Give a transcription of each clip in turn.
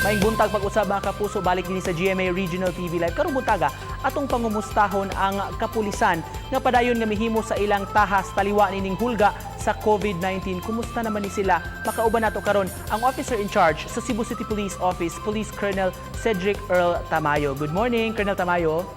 Maayong buntag pag-usab, mga kapuso, balik dinhi sa GMA Regional TV Live. Karong buntaga, atong pangumustahon ang kapulisan nga padayon nga mihimo sa ilang tahas taliwa nining hulga sa COVID-19. Kumusta naman ni sila? Makauban nato karon ang officer in charge sa Cebu City Police Office, Police Colonel Cedric Earl Tamayo. Good morning, Colonel Tamayo.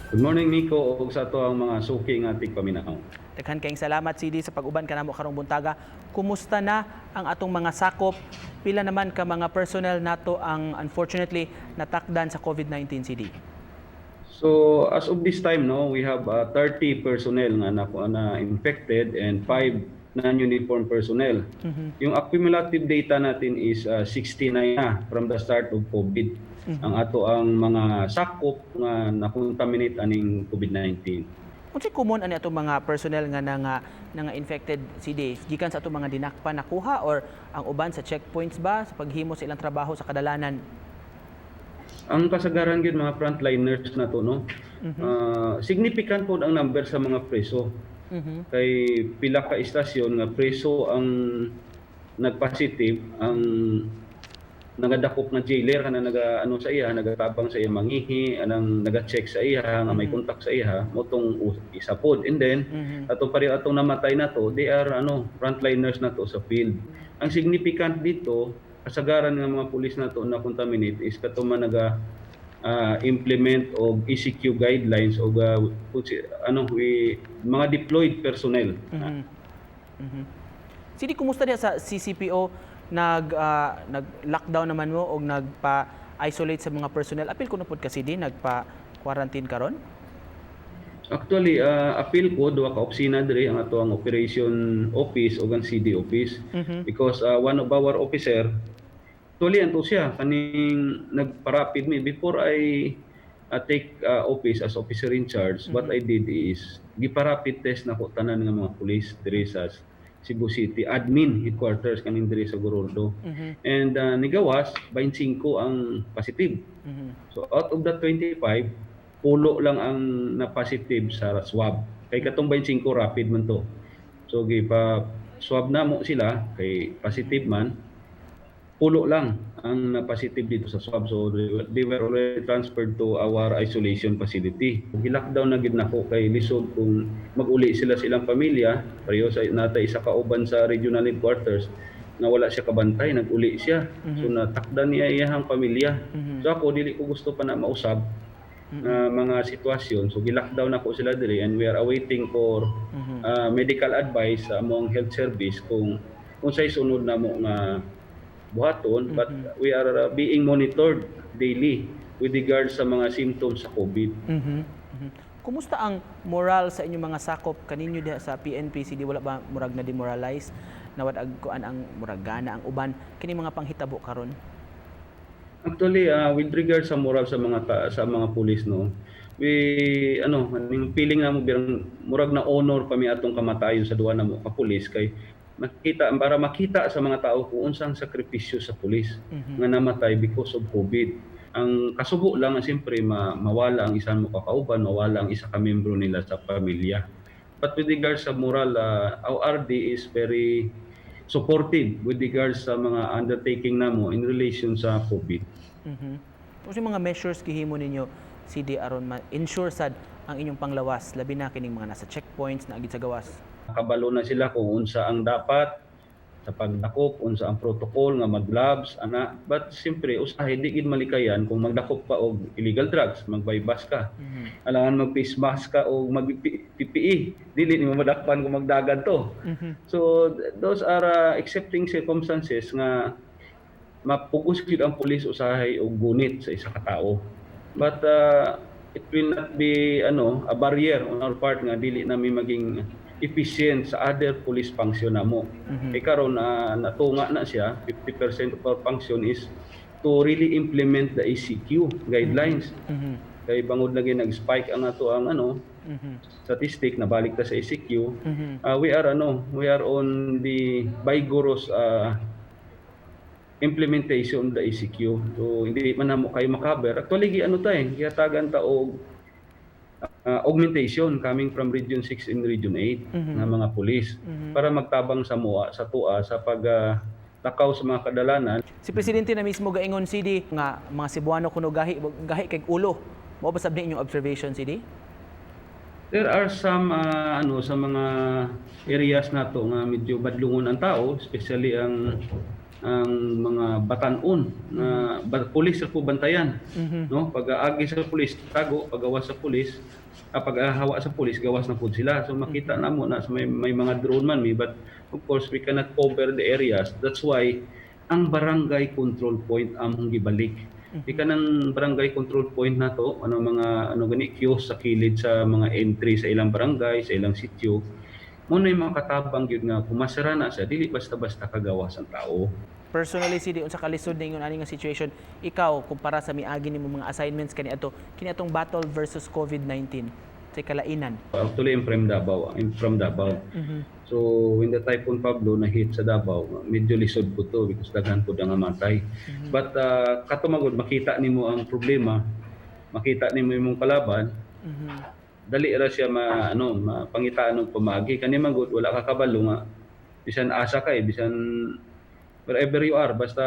Good morning, Nico, ug sa atoang mga suki nga tigpaminaw. Daghan kayong salamat, CD, sa pag-uban kanamo karong buntaga. Kumusta na ang atong mga sakop? Pila naman ka mga personnel nato ang unfortunately natakdan sa COVID-19, CD? So as of this time, no, we have 30 personnel nga na infected and 5 non-uniform personnel. Yung accumulative data natin is 69 na from the start of COVID. Ang atoang mga sakop nga na-contaminate aning COVID-19. Unsay common ani atong mga personnel nga nga infected, CD? Gikan sa atong mga dinakpa nakuha or ang uban sa checkpoints ba sa paghimo sa ilang trabaho sa kadalanan? Ang kasagaran gyud, mga frontliners na to, no. Significant po ang number sa mga preso. Kay pila ka istasyon nga preso ang nagpositive, ang nagadakop nga jailer kana naga ano sa iya, nagatabang sa iya mangihi, anang naga-check sa iya nga may contact sa iya mao tong isa pod. And then atong pareho atong namatay na to, they are ano, frontliners na to sa field. Ang significant dito, kasagaran nga mga pulis na to na contaminate is kato man naga implement og ECQ guidelines og ano, we mga deployed personnel. CD, kumusta diha sa CCPO? Nag lockdown naman mo og nagpa-isolate sa mga personnel? Apil kuno pod ka, CD, nagpa-quarantine karon? Actually, apil ko duha ka opisina diri, ang atoang operation office ug ang CD office, because one of our officer, actually anto siya kaning nagpa-rapid me before I take office as officer in charge. What I did is gipa-rapid test nako tanan nga mga pulis diri sa Cebu City admin headquarters, kaning diri sa Gorordo, and nigawas 25 ang positive. So out of that 25, pulo lang ang na positive sa swab. Kay katong 25, rapid man to. So gipa swab namo sila kay positive man. Pulo lang ang na positive dito sa swab. So they were already transferred to our isolation facility. Gi-lockdown na gid nako kay lisod kung mag-uli sila sa ilang pamilya. Pareho sa natay isa kauban sa regional headquarters nga wala siya kabantay, nag-uli siya. So natakdan niya iyang pamilya. So ako, dili ko gusto pa na mausab na mga sitwasyon. So gi-lockdown nako sila diri and we are awaiting for medical advice sa among health service kung unsay sunod namo nga buhaton, but we are being monitored daily with regards sa mga symptoms sa COVID. Kumusta ang moral sa inyong mga sakop kaninyo diha sa PNP, CD? Wala ba murag na demoralize? Nawad ag kuan ang murag gana ang uban kini mga panghitabo karon? Actually, with regards sa moral sa mga pulis, no, we ano, ning feeling namo birang murag na honor pa mi atong kamatayon sa duha namo ka pulis kay makita para makita sa mga tao kung unsang sakripisyo sa pulis nga namatay because of COVID. Ang kasubo lang, siyempre, mawala ang isang mo kakauban, mawala ang isa ka membro nila sa pamilya. But with regards sa moral, our RD is very supportive with regards sa mga undertaking namo in relation sa COVID. Unsa mga measures gihimo ninyo, CD, aron ma-ensure sad ang inyong panglawas, labi na kining mga nasa checkpoints na agid sa gawas? Kabalo na sila kung unsa ang dapat sa pagdakop, unsa ang protocol nga mag-gloves ana. But siyempre usahay di gid malikayan kung magdakop ka og illegal drugs, mag-buy-bust ka. Alangan mag face mask ka o mag PPE, dili nimo madakpan kung magdagan to. So those are accepting circumstances nga mapugos gyud ang pulis usahay og gunit sa isa ka tawo. But it will not be ano, a barrier on our part nga dili nami maging efficient sa other police function namo. Kay karon natunga na siya, 50% of our function is to really implement the ECQ guidelines. Kay bangod lagi nag-spike ang ato ang ano statistic, nabalik ta sa ECQ. We are ano, we are on the vigorous implementation of the ECQ. So hindi man namo kayo makaber. Actually gi ano ta eh, gihatagan ta og augmentation coming from Region 6 and Region 8 nga mga pulis para magtabang sa mua sa tua sa pag Lakaw sa mga kadalanan. Si presidente na mismo gaingon, CD, nga mga Cebuano kuno gahi gahi kay ulo. Mao ba sab ni inyong observation, CD? There are some ano sa mga areas nato nga medyo badlungon ang tao, especially ang mga batan-on na pulis ra po bantayan, no? Pag aagi sa pulis, tago, pagawas sa pulis, pag hawa sa pulis, gawas na pud sila. So makita namo na sa may mga drone man mi, but of course we cannot cover the areas. That's why ang barangay control point among gibalik. Ika ng barangay control point nato, ano mga ano gani kiosk sa kilid sa mga entry sa ilang barangay, sa ilang sitio. Mo na yung mga katabang gyud nga pumasara na sa dili basta-basta kagawas ang tao. Personally, CD, unsa ka lisod ningon ani nga situation ikaw kumpara sa miagi nimo mga assignments kani ato kini atong battle versus COVID-19 sa kalainan? Actually, I'm from Davao. I'm from Davao. So, when the Typhoon Pablo na hit sa Davao, medyo lisod po to because daghan po nga matay. But kato magud makita nimo ang problema, makita nimo imong kalaban, dali ra siya ma ano mapangitaan og pamaagi. Kani man gud wala ka kabalo nga bisan asa ka eh, bisan wherever you are, basta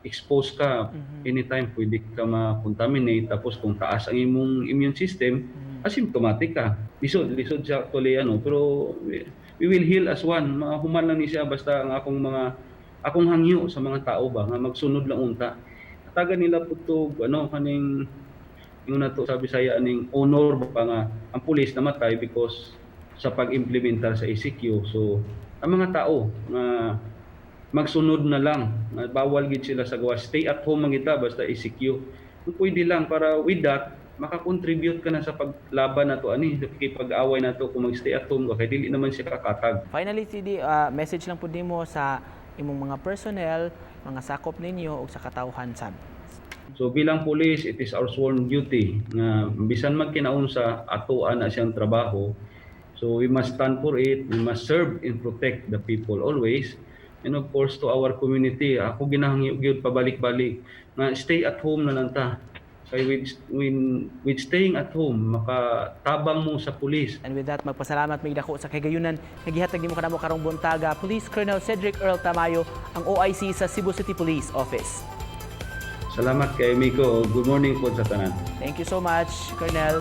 exposed ka, anytime pwede ka ma-contaminate. Tapos kung taas ang imong immune system, asymptomatic ka. Lisod, lisod siya actually ano, pero we will heal as one. Mahuman lang ni siya, basta ang akong mga akong hangyo sa mga tao ba nga magsunod lang unta. Taga nila pud to ano kaning yung nato sa Bisaya aning honor ba nga ang pulis namatay because sa pag-implementar sa ECQ. So ang mga tao nga magsunod na lang, nga bawal gid sila sa gawas, stay at home man kita basta ECQ. Kung pwede lang, para with that makakontribute ka na sa paglaban nato ani sa pag-away nato kung mag-stay at home ka kay dili naman siya kakatag. Finally, CD, message lang pud nimo sa imong mga personnel, mga sakop ninyo ug sa katawhan sab. So bilang police, it is our sworn duty nga bisan magkinaunsa, atoa na siyang trabaho. So we must stand for it, we must serve and protect the people always. And of course to our community, ako ginahangyo gyud pabalik-balik nga stay at home na lang ta. Kay with staying at home, makatabang mo sa police. And with that, magpasalamat mig dako sa kahigayunan nga gihatag nimo kanamo karong buntaga, Police Colonel Cedric Earl Tamayo, ang OIC sa Cebu City Police Office. Salamat kay Miko. Good morning po sa tanan. Thank you so much, Colonel.